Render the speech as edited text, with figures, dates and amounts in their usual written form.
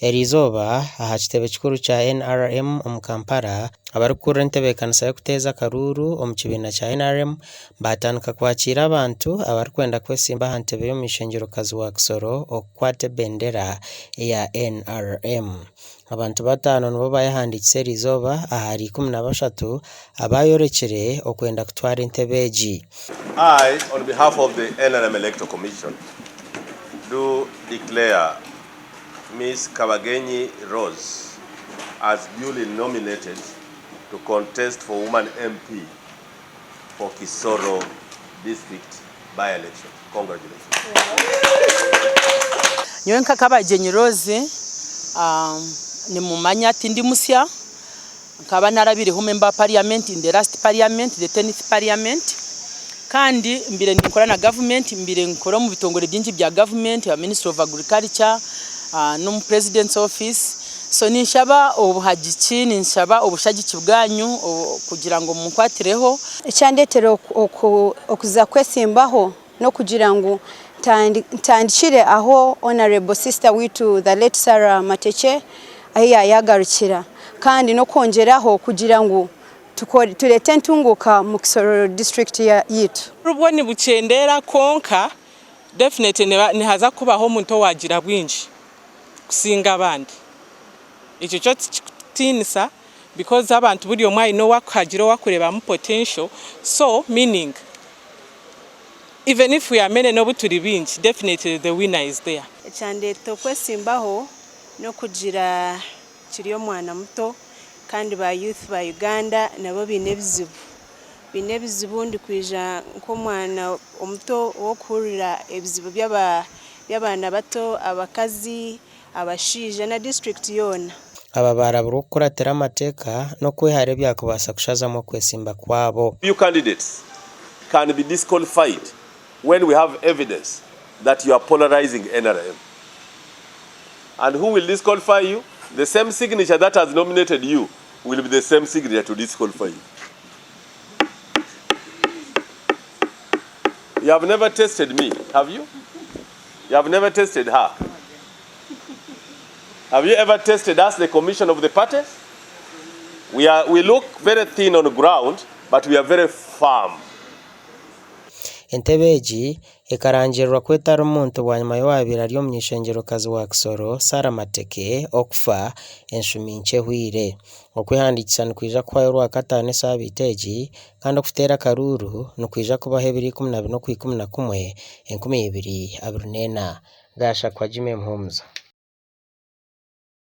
Eriizooba aha kitebe kikuru kya NRM omu Kampala, abarikukurira entebeekanisa y'okuteeza akaruuru omu kibiina kya NRM baatandika kwakiira abantu abarikwenda kwesimba aha ntebe y'omuishengyero-kazi wa Kisoro okukwata ebendera eya NRM. Abantu bataano nibo baayehandiikisa eriizooba ahari 13 abaayorekire okwenda kutwara entebe egi. I, on behalf of the NRM Electoral Commission, do declare Miss Kabagenyi Rose as duly nominated to contest for Woman MP for Kisoro District by-election. Congratulations. Nyowe nka Kabagyenyi Rose nimumanya tindi musya, nkaba narabireho member wa parliament in the last parliament, the tenth parliament kandi mbaire ninkora na government, mbaire ninkora omu bitongore bingi bya government nka ministry of agriculture n'omu president's office so ninshaba obuhagiki, ninshaba obushagiki bwanyu kugira ngu munkwatireho. Ekyandeetera okuza kwesimbaho n'okugira ngu ntandikire ahu Honourable sister waitu the late Sarah Matekye ahu yaayagarukira kandi n'okwongyeraho kugira ngu tureete entunguuka omu Kisoro disiturikiti yaitu. Bwo nibukyendeera kwonka definitely nihaza kubaho omuntu owagira bwingi kusinga abandi. Ekyo kyo tikikutiinisa because abantu buri omwe aine ou akuhagira ou akureebamu potential so meaning Even if we are many n'obu turi baingi definitely the winner is there. Ekyandeeta okwesimbaho n'okugira kiri omwana muto kandi ba youth ba Uganda nabo baine ebizibu. Baine ebizibu ndikwija nk'omwana omuto ow'okuhurira ebizibu by'abaana bato, abakazi, abashaija na disiturikiti yoona. Aba baaraburwa okukuratira amateeka n'okwehara ebyakubaasa kushazamu okwesimba kwabo. Few candidates can be disqualified when we have evidence that you are polarizing NRM. And who will disqualify you? The same signature that has nominated you will be the same signature to disqualify you. You have never tested me, have you? You have never tested her. Have you ever tested us, the commission of the party? We, are, we look very thin on the ground, but we are very firm. Entebe egi ekarangirirwa ku etari muntu bwanyima y'owaabaire ari omuny'eishengyerokazi wa Kisoro, Sarah Mateke okufa enshumi nkye ehweire. Okwehandiikisa nikwija kuhwayo Orwakataano esaabiiti egi kandi okuteera akaruuru nikwija kubaho ebiro 14 okwikumi na kumwe, 2024. Gashakwa Jimmy Muhumuza.